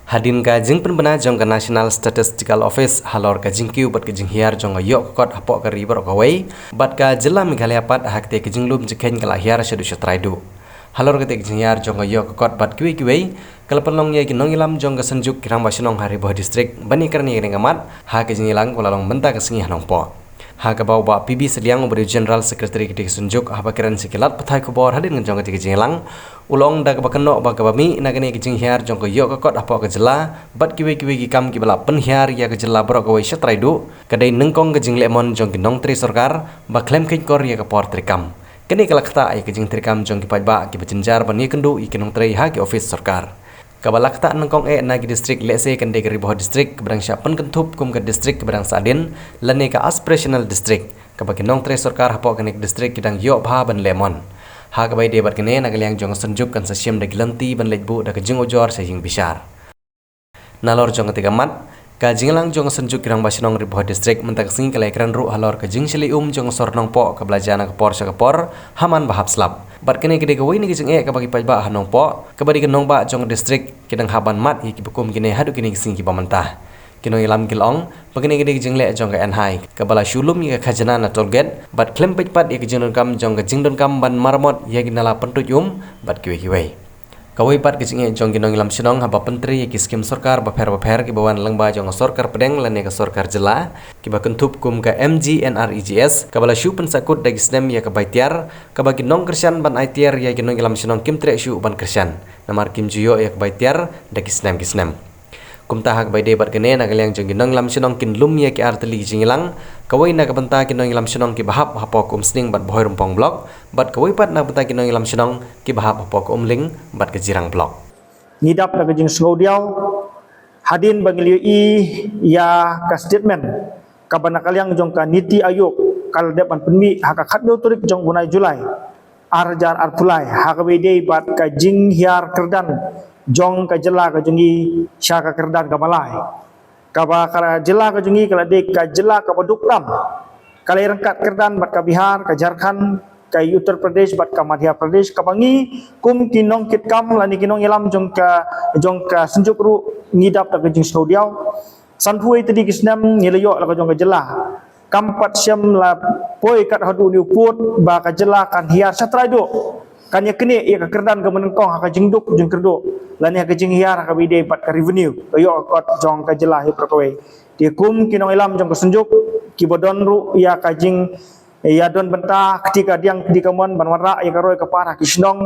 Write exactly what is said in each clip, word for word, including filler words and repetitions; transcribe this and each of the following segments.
Hadien ka jingpynbna jong ka National Statistical Office halor ka jingkiew bad ka jinghiar jong ka ïoh ka kot hapoh ka ri baroh kawei bad ka jylla Meghalaya pat, ha kata ka jinglum jingkheiñ ka la hiar shaduh shatrai duh. Halor kata ka jinghiar jong ka ïoh ka kot bad kiwei kiwei, ka la pynlong ïa ki nongïalam jong ka Synjuk ki Rangbah Shnong ha Ri Bhoi District ban ïakren ïa kane ka mat ha ka jingïalang kaba la long mynta ka sngi ha Nongpoh. Ha kaba u Bah P B Sylliang, uba dei u General Secretary ka dei ka Synjuk, haba kren sha ki lad pathai khubor hadien jong ka dei ka jingïalang, u la ong da kaba kynnoh ba kaba mih na kane ka jinghiar jong ka ïoh ka kot hapoh ka jylla bad kiwei kiwei ki kam kiba la pynhiar ïa ka jylla baroh kawei shatrai duh, ka dei nyngkong ka jingleh mon jong ki nongtrei sorkar ba khlem kheiñkor ïa ka por treikam. Kane ka la ktah ïa ka jingtreikam jong ki paidbah kiba jynjar ban ïakynduh ïa ki nongtrei ha ki ophis sorkar. Kaba la ktah nyngkong eh na ki district, lehse kan dei ka Ri Bhoi District kaba dang shah pynkynthup kum ka district kaba dang sahdien, lane ka aspirational district, kaba ki nongtrei sorkar hapoh kane ka district ki dang ïoh bha ban leh mon. Ha kaba ïadei bad kane, na ka liang jong ka Synjuk kan sa shim da ki lynti ban leit buh da ka jingujor sha ïing bishar. Nalor jong kata ka mat, ka jingïalang jong ka Synjuk ki Rangbah Shnong Ri Bhoi District mynta ka sngi ka la ïakren ruh halor ka jingshylli um jong ka sor Nongpoh kaba la jia na ka por sha ka por ha man ba hap slap. Bad kane ka dei kawei na ka jingeh kaba ki paidbah ha Nongpoh, kaba dei ka nongbah jong ka district, ki dang hap ban mad ïa kiba kum kine haduh kine ki sngi kiba mynta. Ki nongïalam ki la ong ba kane ka dei ka jingleh jong ka N H I kaba la shu lum ïa ka khajna na toll gate bad khlem peit pat ïa ka jingdonkam jong ka jingdonkam ban maramot ïa ki nala pyntuid um bad kiwei kiwei. Kawei pat ka jingeh jong ki nongïalam shnong haba pyntrei ïa ki skim sorkar bapher bapher kiba wan lyngba jong ka sorkar pdeng lane ka sorkar jylla, kiba kynthup kum ka M G N R E G S, kaba la shu pynsahkut da ki snem ïa ka bai tiar, kaba ki nongkyrshan ban ai tiar ïa ki nongïalam shnong kim treh shuh ban kyrshan, namar kim ju ïoh ïa ka bai tiar da ki snem ki snem. Kumta ha kaba ïadei bad kane, na ka liang jong ki nongïalam shnong kin lum ïa ki ar tylli ki jingïalang, kawei na ka bynta ki nongïalam shnong kiba hap hapoh ka Umsning bad Bhoirymbong Block, bad kawei pat na ka bynta ki nongïalam shnong kiba hap hapoh ka Umling bad ka Jirang Block. Ngi dap da ka jingsngewdiaw hadien ba ngi la ïohi ïa ka statement kaba na ka liang jong ka NITI Aayog ka la dep ban pynmih ha ka khathynñiew tarik jong u bnai July, ar hajar arphew lai, ha kaba ïadei bad ka jinghiar kyrdan jong ka jylla ka jong ngi sha ka kyrdan kaba lai. Kaba ka jylla ka jong ngi ka la dei ka jylla kaba duk tam, ka la ïaryngkat kyrdan bad ka Bihar, ka Jharkhand, ka Uttar Pradesh bad ka Madhya Pradesh, kaba ngi kum ki nongkitkam lane ki nongïalam jong ka, jong ka Synjuk ruh ngi dap da ka jingsngewdiaw. Sanphew tylli ki snem ngi la ïoh la ka jong ka jylla. Kam pat shym la poi kat haduh une u pud ba ka jylla kan hiar shatrai duh. Kan ïa knieh ïa ka kyrdan kaba nyngkong ha ka jingduk jingkyrduh lane ha ka jinghiar ha kaba ïadei bad ka revenue, ka ïoh ka kot jong ka jylla hi baroh kawei. Te kum ki nongïalam jong ka Synjuk kiba don ruh ïa ka jing, ïa don bynta kti kadiang kti kamon ban wanrah ïa ka roi ka par ha ki shnong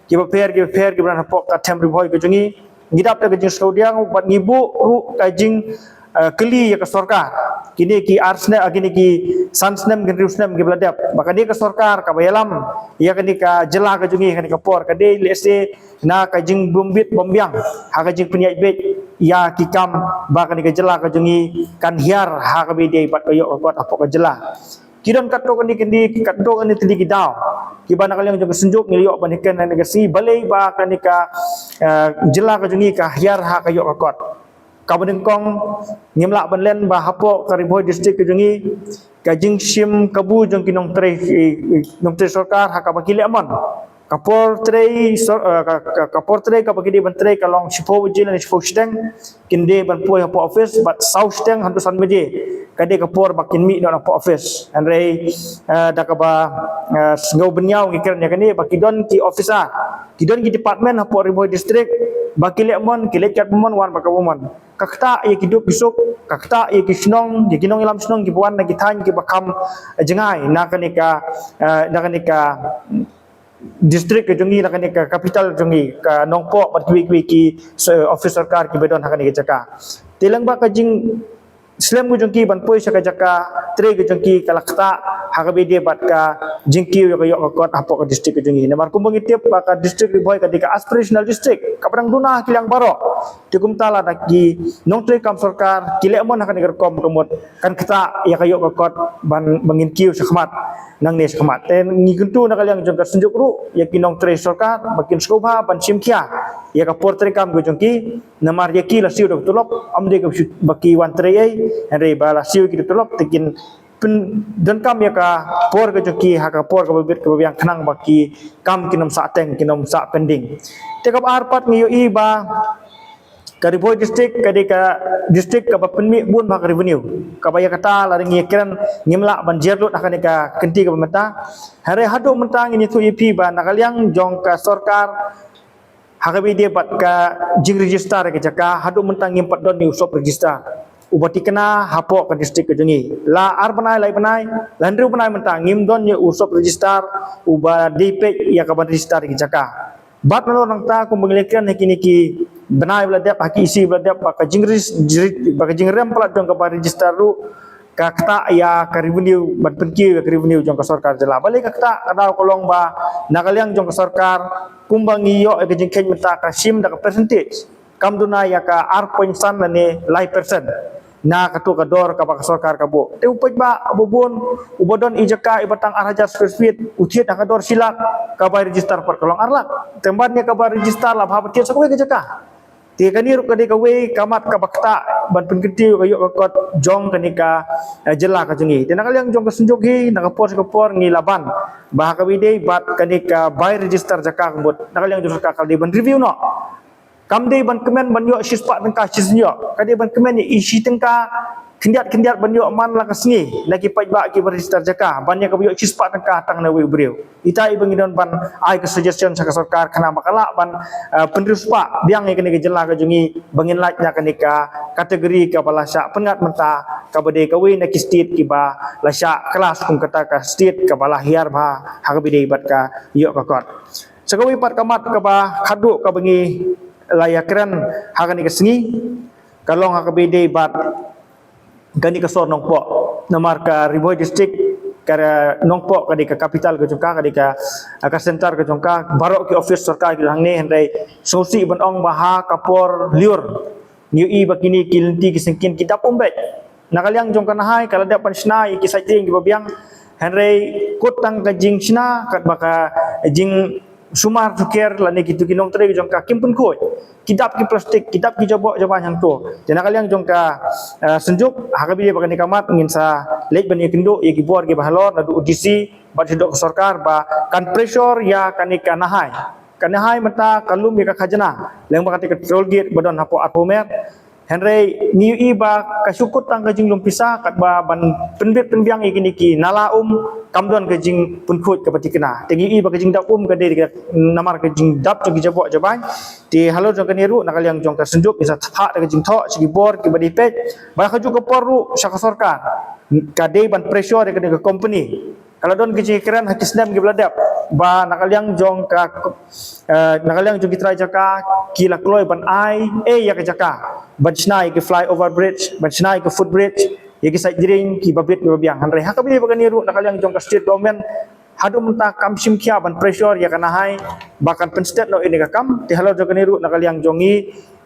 kiba pher kiba pher kiba don hapoh ka them Ri Bhoi ka jong ngi, ngi dap da ka jingsngewdiaw bad ngi buh ruh ka jing, eh, kylli ïa ka sorkar. Kine ki ar snem, ah, kine ki san snem, ki hynriew snem kiba la dep, ba kane ka sorkar kaba ïalam ïa kane ka jylla ka jong ngi ha kane ka por ka dei lehse na ka jingbym bit bym biang ha ka jingpynïaid beit ïa ki kam ba kane ka jylla ka jong ngi kan hiar ha kaba ïadei bad ka ïoh ka kot hapoh ka jylla. Ki don katto katne katne, katto katne tylli ki daw kiba na ka liang jong ka Synjuk ngi la ïoh ban ïakren ha kane ka sngi balei ba kane ka, eh, jylla ka jong ngi ka hiar ha ka ïoh ka kot. Kaba nyngkong, ngim lah ban len ba hapoh ka Ri Bhoi District ka jong ngi, ka jingshim kabu jong ki nongtrei, eh, nongtrei sorkar ha kaba ki leh mon. Ka por trei sor-, eh, ka, ka, ka por trei kaba ki dei ban trei ka long shiphew baje lane shiphew shiteng, kin dei ban poi hapoh office, bad saw shiteng haduh san baje ka dei ka por ba kin mih noh na hapoh office. Hynrei, eh, da kaba, eh, sngew bynñiaw ngi kren ïa kane ba ki don ki officer, ki don ki department hapoh Ri Bhoi District ba ki leh mon, ki leit kat bymon wan bad ka bymon. Ka ktah ïa ki duk ki suk, ka ktah ïa ki shnong, ïa ki nongïalam shnong kiba wan na ki thaiñ kiba kham jngai na kane ka, eh, na kane ka district ka jong ngi, na kane ka capital jong ngi, ka Nongpoh bad kiwei kiwei ki, eh, office sorkar kiba don ha kane ka jaka. Te lyngba ka jingslem ka jong ki ban poi sha ka jaka trei ka jong ki ka la ktah ha kaba ïadei bad ka jingkiew ïa ka ïoh ka kot hapoh ka district ka jong ngi. Namar kumba ngi tip ba ka district Ri Bhoi ka dei ka aspirational district kaba dang duna ha ki liang baroh. Te kumta lada ki nongtrei kam sorkar ki leh mon ha kane ka rukom ka mut kan ktah ïa ka ïoh ka kot ban, ban ngin kiew shakhmat nangne shakhmat. Te ngi kyntu na ka liang jong ka Synjuk ruh ïa ki nongtrei sorkar ba kin sngewbha ban shim khia ïa ka por trei kam ka jong ki, namar ïa ki la siew da ka tulop, ym dei ka ba ki wan trei ei, hynrei ba la siew ki da ka tulop te kin pyndonkam ïa ka por ka jong ki ha ka por kaba bit kaba biang khnang ba ki kam kin ym sah teng, kin ym sah pending. Te kaba ar pat ngi ïohi ba Ka Ri Bhoi District ka dei ka district kaba pynmih bun bha ka revenue, kaba ïa kata lada ngi kren ngim lah ban jer lut ha kane ka kynti kaba mynta. Hynrei haduh mynta ngin ïathuh ïa phi ba na ka liang jong ka sorkar, ha kaba ïadei bad ka jingregister ïa ka jaka, haduh mynta ngim pat don ïa u sub register uba tikna hapoh ka district ka jong ngi. La ar bnai, lai bnai, la hynriew bnai mynta ngim don ïa u sub register uba dei peit ïa ka ban register ïa ka jaka. Bad nalor nangta kumba ngi la kren ha kine ki bnai ba la dep, ha ki ïing ba la dep, ba ka jingregis-, jri-, ba ka jingrem palat jong ka ban register ruh ka ktah ïa ka revenue, ban pynkiew ïa ka revenue jong ka sorkar jylla. Balei ka ktah? Ka daw ka long ba na ka liang jong ka sorkar, kumba ngi ïoh ïa ka jingkheiñ mynta, ka shim da ka percentage, kam duna ïa ka ar point san lane lai percent na kato ka dor kaba ka sorkar ka buh. Te u paidbah uba bun, uba don i jaka iba tang ar hajar square feet, u thied ha ka dor shi lak, ka bai register pat ka long ar lak. Te ban ïa ka bai register la bha ba thied sa kawei ka jaka. Te kane ruh ka dei kawei ka mat kaba ktah ban pynkyntiew ka ïoh ka kot jong kane ka, eh, jylla ka jong ngi. Te na ka liang jong ka Synjuk hi, na ka por sha ka por ngi la ban ba ha kaba ïadei bad kane ka bai register jaka ka mut, na ka liang jong ka sorkar ka dei ban review noh. Kam dei ban kmen ban ïoh shispah tyngka shi sien ïoh. Ka dei ban kmen ïa i shi tyngka khyndiat khyndiat ban ïoh man la ka sngi na ki paidbah kiba register jaka, ban ïa kaba ïoh shispah tyngka tang na uwei u briew. Ita iba ngi don ban ai ka suggestion sha ka sorkar khnang ba ka lah ban, eh, pynriewspah biang ïa kane ka jylla ka jong ngi ba ngin lait na kane ka category kaba la shah pynngat mynta, kaba dei kawei na ki state kiba la shah class kum kata ka state kaba la hiar bha ha kaba ïadei bad ka ïoh ka kot. Sa kawei pat ka mat kaba khadduh kaba ngi la ïa kren ha kane ka sngi, ka long ha kaba ïadei bad kane ka sor Nongpoh. Namar ka Ri Bhoi District, ka Nongpoh ka dei ka capital ka jong ka, ka dei ka, ka center ka jong ka, baroh ki office sorkar ki hangne, hynrei sngewsih ban ong ba ha ka por lyiur ngi ïohi ba kine ki lynti ki syngkien ki dap um beit. Na ka liang jong ka Nahai ka la dep ban shna ïa ki side drain kiba biang, hynrei kut tang ka jingshna katba ka jingsumar sukher lane kitu ki nongtrei jong ka kim pynkhuid. Ki dap ki plastik, ki dap ki jaboh jabaiñ hangto. Te na ka liang jong ka, eh, Synjuk, ha kaba ïadei bad kane ka mat ngin sa leit ban ïakynduh ïa ki bor kiba halor naduh u D C bad shaduh ka sorkar ba kan pressure ïa kane ka Nahai. Ka Nahai mynta ka lum ïa ka khajna lyngba kata ka toll gate ba don hapoh Arphew Mer. Hynrei ngi ïohi ba ka shu kut tang ka jinglum pisa katba ban pynbit pynbiang ïa kine ki nala um, kam don ka jingpynkhuid kaba tikna. Te ngi ïohi ba ka jingdap um ka dei ka namar ka jingdap jong ki jaboh jabaiñ. Te halor jong kane ruh na ka liang jong ka Synjuk ngi sa phah da ka jingthoh sha ki bor kiba dei peit, ba ha kajuh ka por ruh sha ka sorkar, ka dei ban pressure ïa kane ka company. Ka la don ka jingkren ha ki snem kiba la dep ba na ka liang jong ka, eh, na ka liang jong ki trai jaka ki la kloi ban ai eh ïa ka jaka ban shna ïa ki flyover bridge, ban shna ïa ki footbridge, ïa ki side drain kiba bit kiba biang. Hynrei ha kaba ïadei bad kane ruh na ka liang jong ka state government haduh mynta kam shim khia ban pressure ïa ka Nahai ba kan pynsted noh ïa kane ka kam. Te halor jong kane ruh na ka liang jong ngi,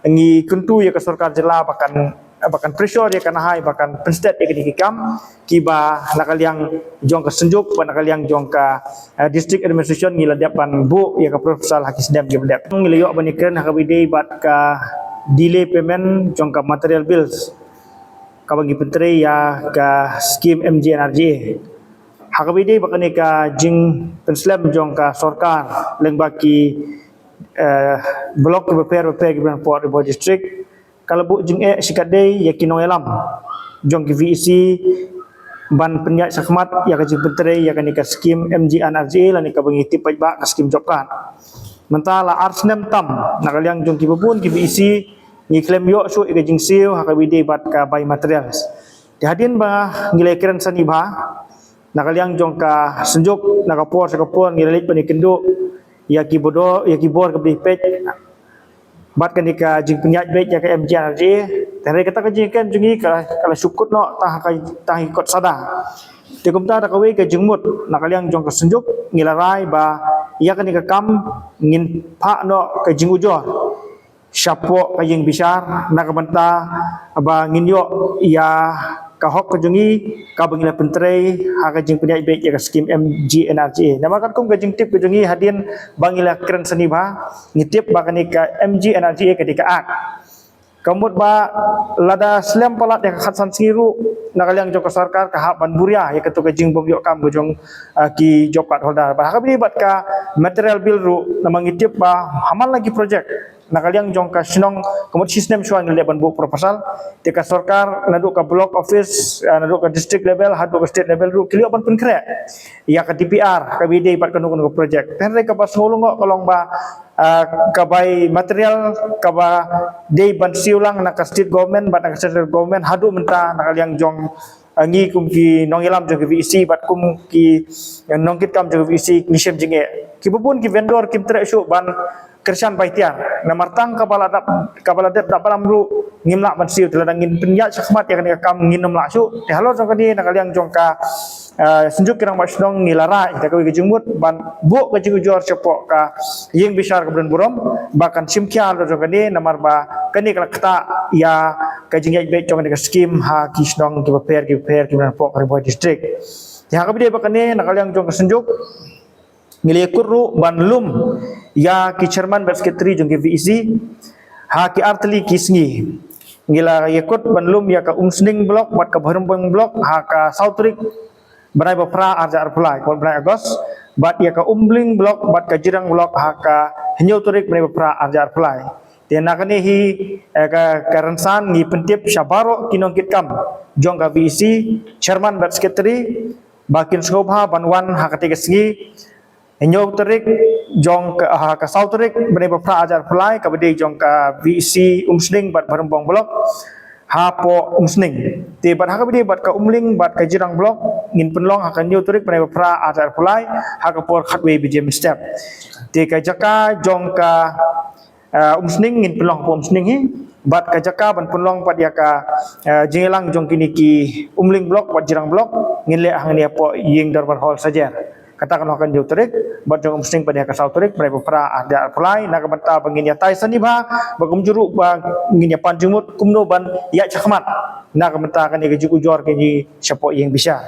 ngi kyntu ïa ka sorkar jylla ba kan, ba kan pressure ïa ka Nahai ba kan pynsted ïa kine ki kam kiba na ka liang jong ka Synjuk bad na ka liang jong ka, eh, district administration ngi la dep ban buh ïa ka proposal ha ki snem kiba dep. Ngi la ïoh ban ïakren ha kaba ïadei bad ka delay payment jong ka material bills kaba ngi pyntrei ïa ka skim M G N R G A. Ha kaba ïadei bad kane ka jingpynslem jong ka sorkar lyngba ki, eh, block kiba pher bapher kiba don hapoh Ri Bhoi District, ka la buh jingeh shikatdei ïa ki nongïalam jong ki V E C ban pynïaid shakhmat ïa ka jingpyntrei ïa kane ka skim M G N R G A lane kaba ngi tip paidbah ka skim job card. Mynta la ar snem tam na ka liang jong kiba bun ki V E C ngi khlem ïoh shuh ïa ka jingsiew ha kaba ïadei bad ka bai materials. Te hadien ba ngi la kren sani bha na ka liang jong ka Synjuk, na ka por sha ka por ngi la leit ban ïakynduh ïa ki bor, ïa ki bor kaba dei peit bad kane ka jingpynïaid beit ïa ka M G N R G A. Te hynrei kata ka jingkren jong ngi ka, ka la shu kut noh tang ha ka, tang ha ki kot sada. Te kumta da kawei ka jingmut na ka liang jong ka Synjuk ngi la rai ba ïa kane ka kam ngin phah noh ka jingujor shapoh ka ïing bishar na ka bynta ba ngin ïoh ïa ka hok ka jong ngi kaba ngi la pyntrei ha ka jingpynïaid beit ïa ka skim M G N R G A. Namar katkum ka jingtip ka jong ngi hadien ba ngi la kren sani bha, ngi tip ba kane ka M G N R G A ka dei ka act. Ka mut ba lada slem palat ïa ka khatsan sngi ruh na ka liang jong ka sorkar ka hap ban buria ïa katu ka jingbym ïoh kam ka jong, ah, ki job card holder. Bad ha kaba ïadei bad ka material bill ruh, namar ngi tip ba ha man la ki project na ka liang jong ka shnong, ka mut shi snem shuwa ngi la dep ban buh proposal. Te ka sorkar naduh ka block office, ah, naduh ka district level haduh ka state level ruh ki la ïoh ban pynkhreh ïa ka D P R kaba ïadei bad kano kano ka project. Te hynrei kaba sngewlyngngoh ka long ba, ah, ka bai material kaba dei ban siew lang na ka state government bad na ka central government haduh mynta na ka liang jong, ah, ngi kum ki nongïalam jong ka V E C bad kum ki nongkitkam jong ka V E C ngi shem jingeh. Kiba bun ki vendor kim treh shuh ban kyrshan bai tiar. Namar tang kaba la dep, kaba la dep dap balam ruh ngim lah ban siew, te lada ngin pynïaid shakhmat ïa kane ka kam ngin ym lah shuh. Te halor jong kane na ka liang jong ka, ah, Synjuk ki Rangbah Shnong ngi la rai da kawei ka jingmut ban buh ka jingujor shapoh ka ïing bishar kaba don burom ba kan shim khia halor jong kane, namar ba kane ka la ktah ïa ka jingïaid beit jong kane ka skim ha ki shnong kiba pher kiba pher kiba don hapoh ka Ri Bhoi District. Te ha kaba ïadei bad kane na ka liang jong ka Synjuk ngi la ïakut ruh ban lum ïa ki chairman bad secretary jong ki V E C ha ki artylli ki sngi. Ngi la ïakut ban lum ïa ka Umsning block bad ka Bhoirymbong block ha ka saw tarik bnai ba phra arhajar arphew lai, ka bnai August, bad ïa ka Umling block bad ka Jirang block ha ka hynñiew tarik bnai ba phra arhajar arphew lai. Te na kane hi, eh, ka, ka rynsan ngi pyntip sha baroh ki nongkitkam jong ka V E C, chairman bad secretary, ba kin sngewbha ban wan ha katei ka sngi, hynñiew tarik jong ka, ha ka saw tarik bnai ba phra arhajar arphew lai, kaba dei jong ka V E C Umsning bad Bhoirymbong block hapoh Umsning. Te bad ha kaba ïadei bad ka Umling bad ka Jirang block ngin pynlong ha ka hynñiew tarik bnai ba phra arhajar arphew lai ha ka por khatwei baje mynstep. Te ka jaka jong ka, ah, Umsning ngin pynlong hapoh Umsning hi, bad ka jaka ban pynlong pat ïa ka, ah, jingïalang jong kine ki Umling block bad Jirang block ngin leh hangne hapoh ïing dorbar hall Sajer. Kata kan ha ka hynñiew tarik, bad jong Umsning pat ïa ka saw tarik bnai ba phra arhajar arphew lai, na ka bynta ba ngin ïatai sani bha, ba kumjuh ruh ba ngin ïa pan jingmut kumno ban ïaid shakhmat na ka bynta kane ka jingujor kane shapoh ïing bishar.